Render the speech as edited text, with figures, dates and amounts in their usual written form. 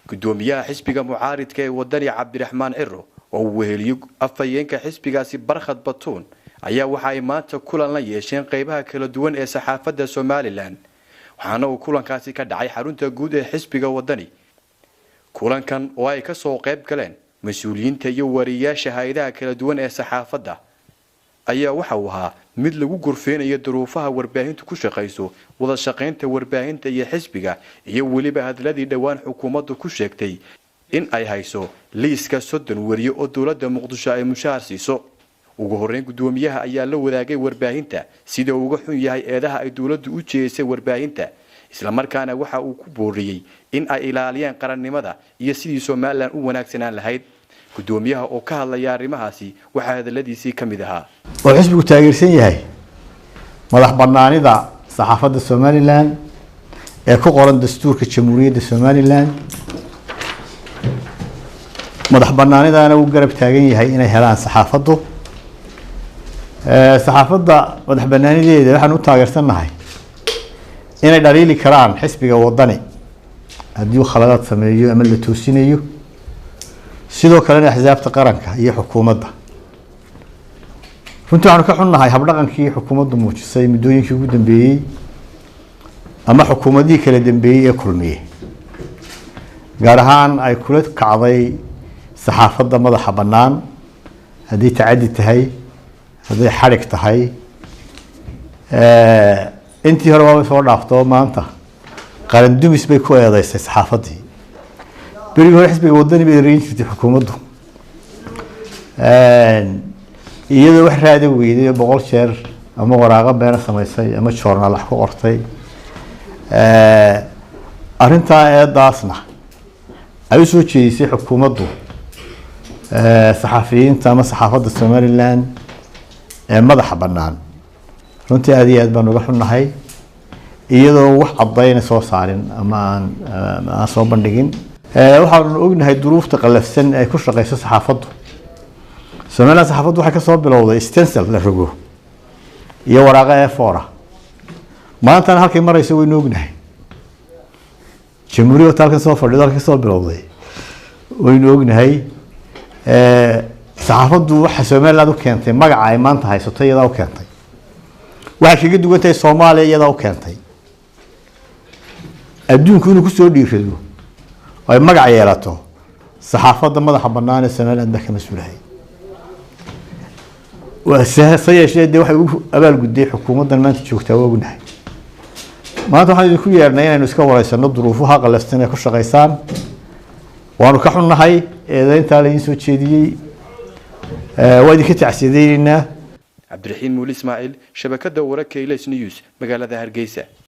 Gudoomiyaha xisbiga mucaaridka ee Wadani Cabdiraxmaan Ciro oo uu weheliyo afhayeenka xisbigaasi Barkhad Batuun ayaa waxa ay maanta kulan la yeesheen qeybaha kala duwan ee saxaafadda Somaliland, waxaana uu kulankaasi ka dhacay xarunta guud ee xisbiga Wadani. Kulankan oo ay kasoo qayb galeen mas-uuliyiinta iyo wariyaasha hay-adaha kala duwan ee saxaafadda ayaa waxa uu ahaa mid lagu gorfeynayo duruufaha warbaahintu ku shaqayso, wada shaqaynta warbaahinta iyo xisbiga, iyo weliba hadladii dhowaan xukuumaddu ku sheegtay in ay hayso liiska 30 wariye oo dowladda Muqdisho ay mushaar siiso. Ugu horreyn gudoomiyaha ayaa la wadaagay warbaahinta sida uu uga xun yahay eedaha ay dowladdu u jeedisay warbaahinta, islamarkaana waxa uu ku booriyey in ay ilaaliyaan qarannimada iyo sidii Somaliland u wanaagsanaan lahayd. Gudoomiyaha oo ka hadlaya arrimahaasi waxaa hadaladiisii ka mid ahaa: Oo xisbigu taageersan yahay madax banaanida saxaafadda Somaliland ee ku qoran dastuurka Jamhuuriyadda Somaliland, madax banaanidana uu garab taagan yahay inay helaan saxaafaddu. Saxaafadda madax banaanideeda waxaan u taageersannahay inay dhaliili karaan xisbiga Wadani haddii uu khaladaad sameeyo ama la toosinayo, sidoo kalena axsaabta qaranka iyo xukuumadda. Runtii waxaanu ka xunnahay habdhaqankii xukuumaddu muujisay muddooyinkii ugu dambeeyey ama xukuumadihii kala dambeeyey ee Kulmiye, gaar ahaan ay kula kacday saxaafadda madaxa bannaan, haddii tacaddi tahay, hadday xadhig tahay. Intii hore waabay soo dhaafto, maanta qaran dumis bay ku eedeysay saxaafaddii. Berigii hore xisbiga Wadani bay ereyn jirtay xukuumaddu, iyadoo wax raada weyday oo 100 jeer ama waraaqo beena samaysay ama joornaal wax ku qortay. Arrintaa eedaasna ay usoo jeedisay xukuumaddu saxafiyiinta ama saxaafadda Somaliland ee madaxa bannaan, runtii aad iyo aad baan uga xunnahay, iyadoo wax caddayna soo saarin ama aan soo bandhigin. Waxaanu ognahay duruufta qallafsan ay ku shaqeyso saxaafaddu Somaliland. Saxaafaddu waxay kasoo bilowday stencil la rogo iyo waraaqo A4. Maantana halkay marayso waynu ognahay. Jamhuuriyadda halkan soo fadhido halkay kasoo bilowday waynu ognahay. Saxaafaddu waxa Somaliland u keentay magaca ay maanta haysato iyadaa u keentay, waxay kaga duwan tahay Soomaaliya iyadaa u keentay, adduunku inuu kusoo dhiirado oo ay magac yeelato saxaafadda madaxa bannaan ee Somaliland baa ka mas-uulahay. Se yeeshee dee waxay u abaalgudday xukuumaddan maanta joogtaa waa ognahay. Maanta waxaan idinku yeernay inaynu iska wareysano duruufaha qallafsan ee ku shaqaysaan. Waanu ka xunnahay eedeyntaa la idiin soo jeediyey, waa idinka tacsiyadeyneynaa. Cabdiraxiin Muuli Ismaaciil, shabakadda wararka Ilays News, magaalada Hargeysa.